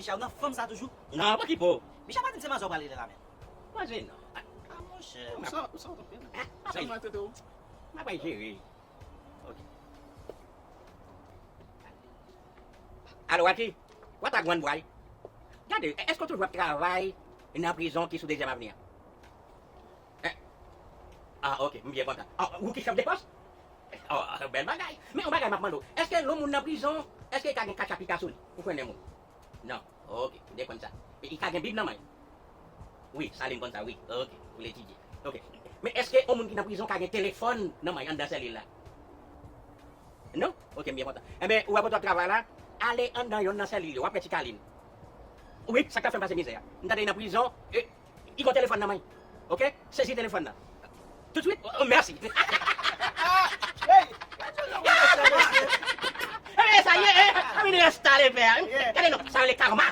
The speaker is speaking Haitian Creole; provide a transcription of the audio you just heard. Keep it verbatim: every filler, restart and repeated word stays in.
Micha, ou nan fanm sa toujou? Non, pa ki po. Micha pa di m se manzè w pral rele la menm. Manje non. Ah, monchè. Ou sa, ou sa, ou sa. Sa m maltrete w. M ap jere. Ok. Alo, Wati? What a gwan bway? Gade, èske w toujou ap travay nan prizon ki sou Dezyèm Avni an? Eh. Ah, ok, m byen kontan. Ah, ou ki chèf de pòs? Oh, bèl bagay. Men yon bagay m ap mande w. Èske lè yon moun nan prizon, èske li ka gen katcha pika sou li? Ou konnen moun? Non. Ok, m te konn sa. E li ka gen Bib nan men l? Wi, Salin konn sa, wi. Ok, pou l etidye. Ok. Men èske yon moun ki nan prizon ka gen telefòn nan men l anndan sèl li la? Non? Ok, m byen kontan. Enben, ou wè kote w ap travay la? Ale anndan yonn nan sèl li yo, w ap wè ti Kalin. Wi, sa k t ap fè m pase mizè a. M tande li nan prizon, e, li gen telefòn nan men l. Ok? Sezi telefòn nan. Tout swit? Oh, mèsi. Ebyen, sa ye, e, ann restale pè. Gade non, sa rele karma.